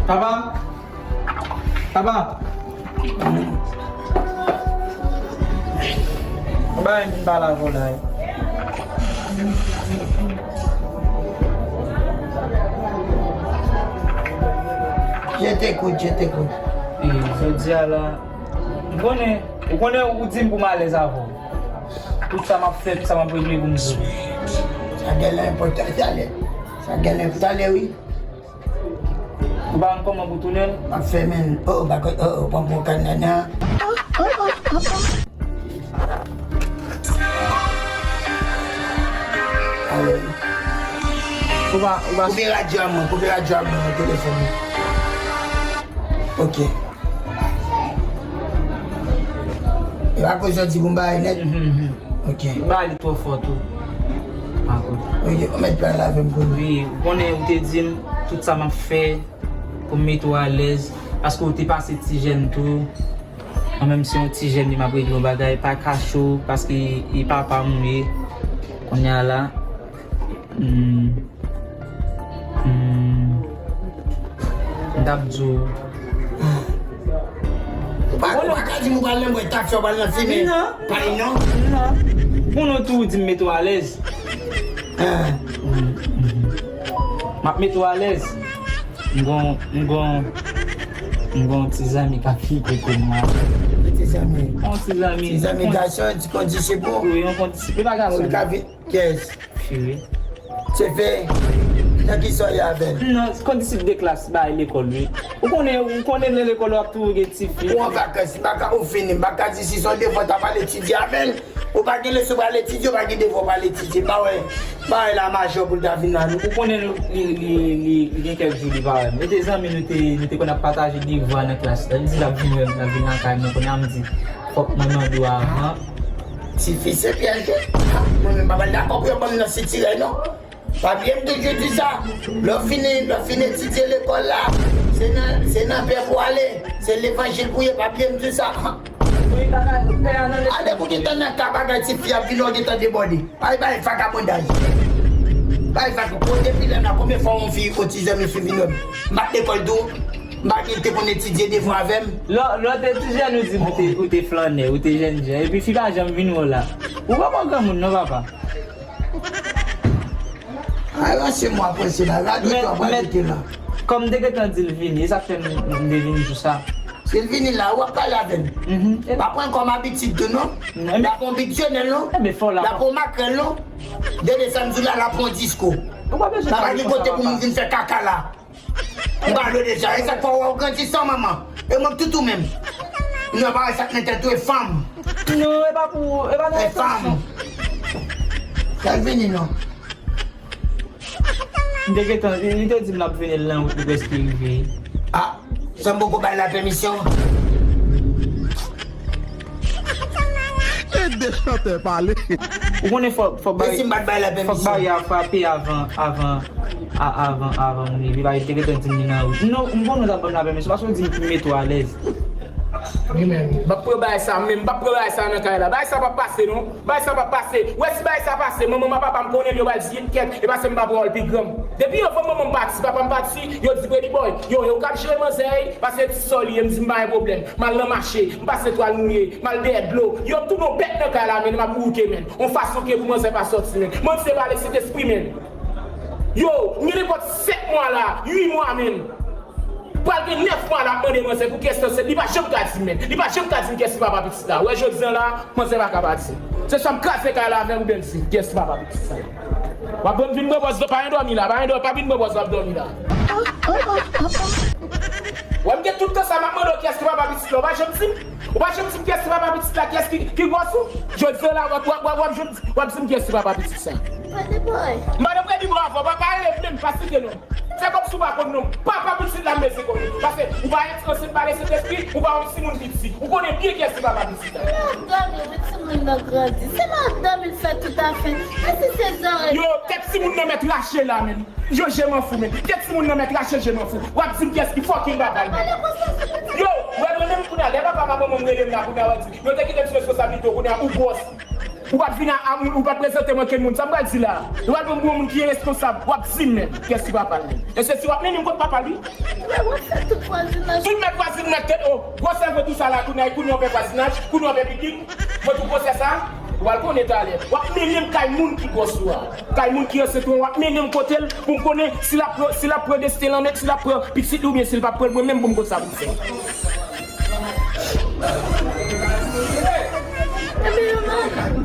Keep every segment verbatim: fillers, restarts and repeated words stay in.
Papa! Papa! Ou bay m vin pale avè w la wi. Je t'écoute, je t'écoute. E, jodi a la, ou konnen, ou konnen ou di m pou m alèz avè w. Tout sa m ap fè, tout sa m ap regle pou m di w. Sa genlè enpòtan, talè. Sa genlè talè, wi. Ou pa konn kòman pou tounen l? M ap fè men. Oh, oh, pa konn, oh, oh, pran pou kanana. Alo. Ou pa, ou pa. Koupe radyo a mwen, koupe radyo a mwen nan telefòn mwen. Ok. E pa koz yo di pou m bay nèt? Mhm, mhm. Ok. Ou bay li twò fò tou. Ankò. Ok, ou mèt pale avè m kounye a. Wi, ou konnen ou te di m tout sa m ap fè pou m mete w alèz, paske ou te pase ti jèn tou. Mwen menm se yon ti jèn li m ap regle yon bagay, pa kache w, paske e papa m ou ye. Kounye a la, hmm, hmm, m t ap di w. Ou pa, ou pa ka di m ou pral nan mwen, tafya, ou pral nan fimen. Non. Pa non. Non. Bon, non, tou ou di m mete w alèz. Ah. M ap mete w alèz. M gon, m gon, m gon ti zanmi k ap viv kote m la. Ti zanmi. Yon ti zanmi. Ti zanmi gason, ti kondisip ou? Wi, yon kondisip. E pa gason. Ou ka vi-, yes. Fi, wi. Se fè, nan ki sa w ye avè l? Non, kondisip de klas, bay lekòl, wi. Ou konnen, ou konnen nan lekòl w ap toujou gen ti fi. Ou an vakans, m pa ka, ou fini, m pa ka di si se yon devwa w t ap al etidye avè l. Ou pa gen leson pral etidye, ou pa gen devwa pral etidye. M pa wè, m pa wè la majò pou l ta vin la, non. Ou konnen li, li, li, li gen kèk jou li pa wè m. E te zanmi nou te, nou te konn ap pataje devwa nan klas la. Li di l ap vin wè m, l ap vin lakay mwen. Kounye a m di, fòk mwen mande w avan. Tifi se pyèj wi. Mwen menm pa pral dakò pou yo ban m nan sitirèy, non. Pa bliye m toujou di sa. Lè w fini, lè w fin etidye lekòl la, se nan, se nan pè pou w ale. Se levanjil pou w ye, pa bliye m di sa. Ale pou gentan nan ka bagay tifi ap vin, w gentan debòde. Bay, bay, vagabondaj. Bay, vagabondaj. Depi lè nan, konbyen fwa yon fi, yon ti zanmi fi vin wè m? M pa t lekòl tou. M pa gen te konn etidye devwa avè m. Lè, lè w te ti jèn, ou di ou te, ou te flannè, ou te jènjan. Epi fi pa janm vin wè w la. Ou pa pran granmoun non, papa. Ay, ranse mwen apre se la, radyo to ap rete la. Kòm m te gentan di l vini, e sa k fè m, m te vin di w sa. Si l vini la, w ap pale avè l. Mhm. Pa pran kòm abitid tou, non. Non, l ap pran bidye, non. L ap pran makrèl, non. Dede sa m di w la, l ap pran disko. Ou pa bezwen. La pa gen kote pou moun vin fè kaka la. M pa dwe deja, e sa k fè w wè w grandi san manman. E mwen tout ou menm. Nou pa wè sa k nan tèt ou, e fanm. Non, e pa pou, e pa nan entansyon. Sa l vini non. M te gentan, li, li te di m l ap vini l nan wout, li prèske rive. Ah, sa m poko bay la pèmisyon. Ede chantè pale. Ou konnen fòk, fòk bari-, fòk bari a frape avan, avan, a-, avan, avan moun rive. Bari te gentan di m li nan wout. Non, m konnen w t ap ban m lapèmisyon, paske w di m pou m mete w alèz. Wi, men, m p ap pran bagay sa, men m p ap pran bagay sa nan kay la. Bagay sa p ap pase, non. Bagay sa p ap pase. Ou wè si bagay sa pase, manman m ak papa m konnen l, yo pral di, kèt, e paske m pa pran w pi granm. Depi anvan manman m pati, papa m pati, yo di, Pretty boy, yo, yo k ap jere manzè, paske ti sè w li ye, m di, m pa gen pwoblèm. M al nan mache, m pase twal mouye, m al dèyè dlo. Yo ap tounen yon bèt nan kay la, men, m ap bouke, men. Yon fason ke pou manzè pa sòti, men. Manti se pa lekse despri, men. Yo, m gen nenpòt sèt mwa la, uit mwa, men. Pral gen nèf mwa la ap mande manzè pou kiyès nan sèt, li pa janm ka di m, men. Li pa janm ka di m kiyès ki papa pitit la. Wè, jodi a la, manzè pa ka pa di m. Se swa m kraze kay la avè l oubyen m di kiyès ki papa pitit sa. W ap vin pran pòz, pa gen dòmi la, pa gen dòmi, pa vin pran pòz w ap dòmi la. Wè, m gen tout tan sa m ap mande w kiyès ki papa pitit la, ou pa janm di m. Ou pa janm di m kiyès ki papa pitit la, kiyès ki, ki bòs ou. Jodi a la, w ap, w ap, w ap, w ap janm di, w ap di m kiyès ki papa pitit sa. Pretty boy. Madan Pretty boy avè w, pa, pa rele m menm, pa site non. Fè kòmsi w pa konn non. Papa pitit la m bezwen konnen. Paske ou pa ansent pa Lesentespri, ou pa yon timoun piti. Ou konnen byen kiyès ki papa pitit la. Se nan dòmi wi timoun nan grandi. Se nan dòmi l fè tout afè. E si se zòrèy. Yo, tèt timoun nan mèt rache la menm. Yo, je m'en fous, men. Tèt timoun nan mèt rache, je m'en fous. W ap di m kiyès ki fucking papa l. Yo, wè mwen menm kounye a, lè papa m ak manman m rele m la kounye a, w ap di, yo te kite m sou responsablite w, kounye a, ou bòs. Ou pa t vin a, a, ou pa t prezante mwen ke moun. Sa m pral di la? Ou pral pran pou yon moun ki iresponsab. W ap di m menm kiyès ki papa l menm. E se si w ap mennen m kot papa l, wi. Tout mèt vwazinaj tèt o. Gwosè vre tou sa la, kounye a, kounye a w fè vwazinaj, kounye a w fè pikin. Mwen tou gwosè sa, ou pral konnen talè. W ap mennen m kay moun ki gwòs ou a. Kay moun ki ansent ou an, w ap mennen m kote l pou m konnen si l ap pran, si l ap pran desten l an men, si l ap pran pitit li oubyen si l p ap pran l, mwen menm pou m konn sa pou m fè.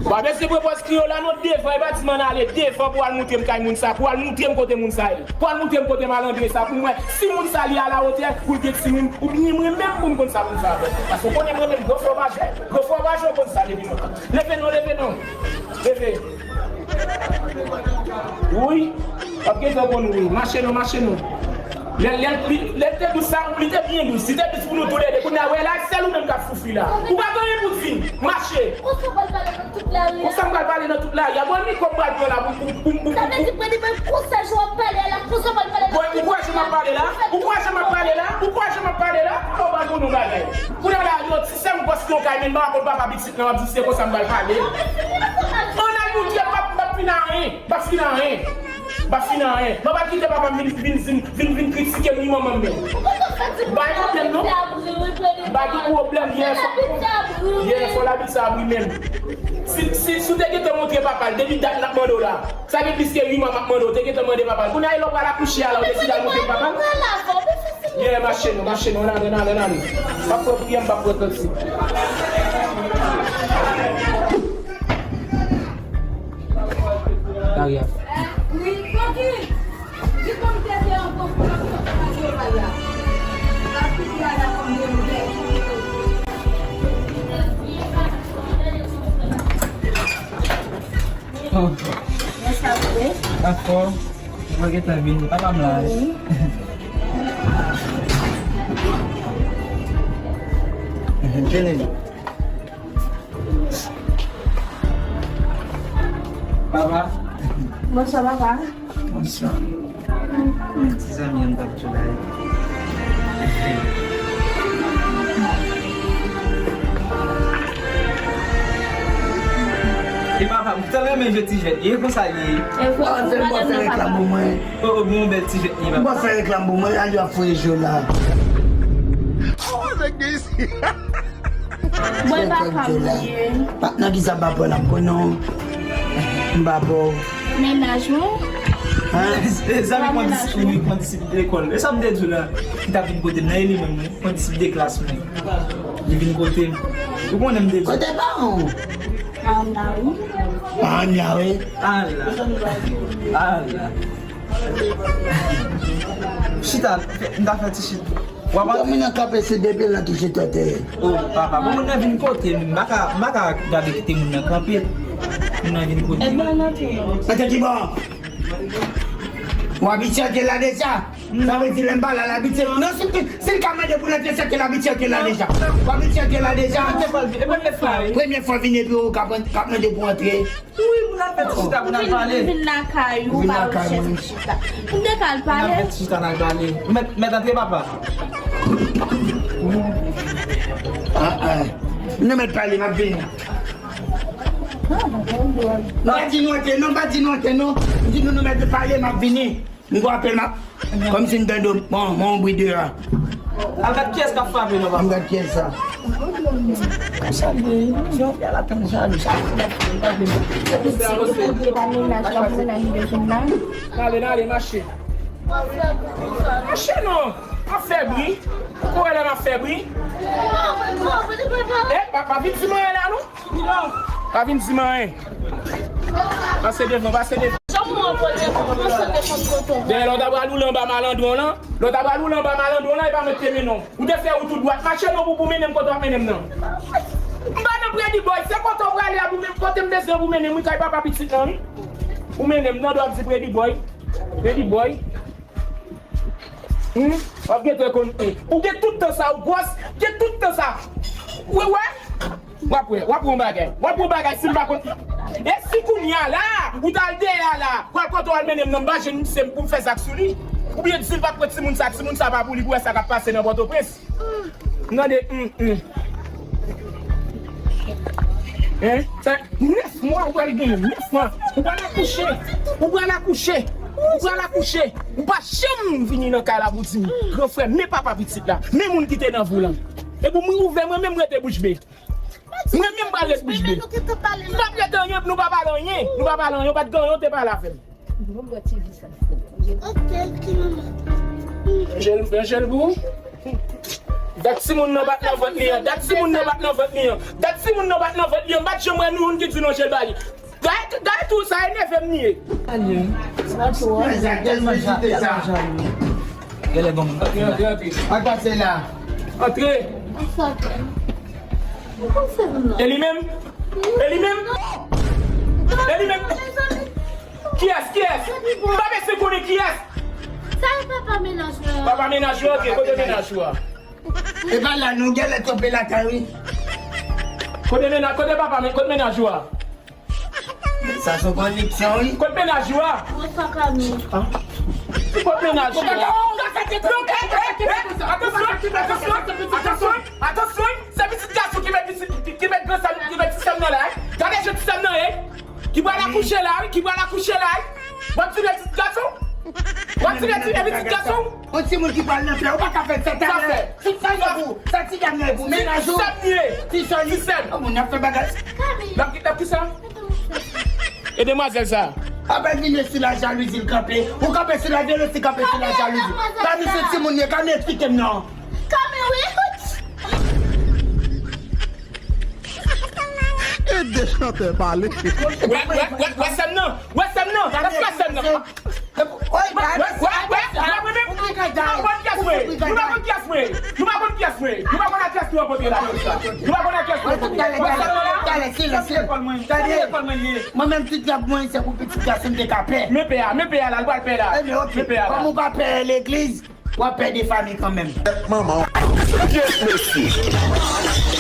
Pa bezwen pran pòz kriye w la non, devan, e pa di m ann ale, devan pou w al montre m kay moun sa, pou w al montre m kote moun sa ye, pou w al montre m kote malandren sa, pou m wè si moun sa li alawotè, pou l gen timoun, oubyen mwen menm pou m konn sa pou m fè avè l. Paske w konnen mwen menm, gran fòmaje, gran fòmaje, w konn sa depi lontan. Leve non, leve non. Leve. Wi. W ap gentan konn wi. Mache non, mache non. Lè, lè, li, lè l te dous sa, li te byen dous. Li te dous pou nou toulède. Kounye a, wè la, sèl ou menm k ap soufri la. Ou pa gen anyen pou di. Mache. Konsa w pral pale nan tout lari a? Konsa m pral pale nan tout lari a? Bon, mikwo m pral pran la pou, pou, pou, pou, pou. Sa vle di, Freddy, men konsa jan w ap pale a la, konsa w pral pale nan tout lari a? Bon, ou kwè jan m ap pale la? Ou kwè jan m ap pale la? Ou kwè jan m ap pale la? Ou pa konn yon bagay. Kounye a la, yon ti sè m gwòs nan kay, men m pa konn papa pitit lan, w ap di se konsa m pral pale. Ann al montre m, m ap, m ap fin anyen. M ap fin anyen. M ap fin anyen. Mwen pa kite papa m vin, vin, vin, vin, vin kritike m ni manman m menm. Bay pwoblèm non. Bay pwoblèm, yè fò, yè fò labit sa abri menm. Si, si, si w te gentan montre papa l, depi dat n ap mande w la. Sa gen plis ke uit mwa m ap mande w, te gentan mande papa l. Kounye a, e lè w pral akouche a la, w deside al montre papa l? Yè, mache non, mache non, ann ale, ann ale, ann ale. M ap pran priyè, m p ap pran kantik. Maria. Oh. Sa fò. Mwen gentan vini. Papa m la. Vini. Papa. Bonswa, papa. Bonswa. Ti zanmi an t ap tchou la. E papa, m te renmen jwe ti jwèt. E konsa li ye. E fò, fò madanm nan, papa. O, o, bon, bèl ti jwèt li, papa. M pa fè reklam pou mwen, al yo ap foye jwe la. Oh, nèg de isi. Mwen pa ka bliye. Pa nan ki sa pa pran nan konon. M pa bon. Mennaj ou? Hein? E zanmi kondisip, kondisip lekòl. E sa m te di w la, ki t ap vin kote m nan, e li menm wi, kondisip de klas mwen. Li vin kote m. Ou konnen m te di. Kote pa ou? Ann la wi. Ann la wi. Ala. Ala. Chita, m ta fè ti chita. W ap... Moun nan kanpe sou de pye l nan ki chita te ye. O, papa, bon, moun nan vin kote m, m pa ka, m pa ka gade kite moun nan kanpe. Moun nan vin kote m. Antre ki bò? W abitye antre la deja. Sa vle di lè m pa la, l abitye. Non, si, si l ka mande pou l antre, se ke l abitye antre la deja. W abitye antre la deja. Premye fwa vin epi ou ka pran, ka mande pou antre. Wi, pou n al fè ti chita, pou n al pale. Vin lakay ou, pa rechèche ti chita. Pou n te ka al pale. Pou n al fè ti chita, n al pale. Mèt, mèt antre, papa. Ah, ah. Nou mèt pale, m ap vini. Pa di nou antre, non, pa di nou antre, non. M di nou, nou mèt pale, m ap vini. M gon apèl m ap, kòmsi m tande yon, yon, yon bri deyò a. Al gad kiyès k ap frape non, papa. M gad kiyès sa. Sa de, yon pye la tann jalou, sa. N ale, n ale, mache. Mache non, m ap fè bri. Ou kwè lè m ap fè bri? E, pa, pa vin di m anyen la non. Pa vin di m anyen. Pase devan, pase devan. Dèyè lè w ta pral woule anba malandron lan, lè w ta pral woule anba malandron lan, e pa mwen ki te mennen w. Ou te fè wout ou dwat, mache non pou, pou mennen m kote w ap mennen m nan. M pa nan Freddy Boy, se kote w prale a pou menm, kote m bezwen pou mennen m, wi, kay papa pitit lan, wi. Ou mennen m nan, dwa di Freddy Boy. Freddy Boy. Hmm? W ap gentan konn, hmm. Ou gen tout tan sa, ou gwòs, gen tout tan sa. Ou wè, wè? W ap wè, w ap wè yon bagay. W ap wè yon bagay si m pa konn. E si kounye a la, ou t al dèyè a la, w al kote w al mennen m nan, m pa jwenn misye m pou m fè zak sou li. Oubyen di l pa t pran timoun sa, timoun sa pa pou li, pou wè sa k ap pase nan Pòtoprens. M tande, hmm, hmm. Hein? Sa nèf mwa ou pral genyen, nèf mwa. Ou pral akouche. Ou pral akouche. Ou pral akouche. Ou pa janm vini nan kay la pou di m, gran frè, men papa pitit la, men moun ki te nan vi w lan. Epi mwen ouvè, mwen menm rete bouch be. Mwen menm pral ret bouch be. M p ap ret anyen, nou pa pale anyen. Nou pa pale anyen, ou pa t gen anyen, ou te pale avè m. Anjèl, Anjèl bou. Dat timoun nan bat nan vant li an. Dat timoun nan bat nan vant li an. Dat timoun nan bat nan vant li an. M pa t janm wè nou youn ki di non Anjèl ba li. Gade, gade tou sa enève m li ye. Genlè gon moun k ap fè la. Ak pase la. Antre. E li menm? E li menm? E li menm? Kiyès? Kiyès? M pa bezwen konnen kiyès. Sa e papa mennaj mwen an. Papa mennaj ou, ok, kote mennaj ou a? E pa la nou genlè twonpe lakay wi. Kote mennaj, kote papa men, kote mennaj ou a? Sa se yon koneksyon wi. Kote mennaj ou a? Mwen pa ka nou. Kot mennaj ou? Atansyon, atansyon, atansyon, atansyon, se pitit gason ki met pitit, ki, ki met gran sèm, ki met ti sèm nan la, eh. Gade je ti sèm nan, eh. Ki pral akouche la, wi, ki pral akouche la, eh. W ap tire ti gason? W ap tire ti, e pitit gason? Yon timoun ki pral nan fè, ou pa ka fè sa talè. Sa fè. Sa fè pou, sa ti dam nan e pou mennaj ou. Ti sèm ye. Ti sèm. Ti sèm. Yon moun ap fè bagay. L ap, l ap ki sa? E demwazèl sa? Apa vin sou la jalouzi l kanpe. Ou kanpe sou la vyolansi, kanpe sou la jalouzi. Kami se timoun ye, Kami eksplike m non. Kami wi. Ede chantè pale. Wè, wè, wè, wè sèm nan. Wè sèm nan. Èske wè sèm nan? Wè, wè, wè, wè, wè, mwen menm. Nou pa konn kiyès mwen ye. Nou pa konn kiyès mwen ye. Nou pa konn kiyès mwen ye. Nou pa konn a kiyès nou rankontre la konsa. Nou pa konn a kiyès nou rankontre. Wè sèm nan la. Talè, silans, silans. Tande. Mwen menm tout rèv mwen se pou pitit gason m te ka pè. Men pè a, men pè a la, l pral pè la. Men pè a la. Kòm ou pa pè legliz, w ap pè de fanmi kanmenm. Manman. Kiyès mesye?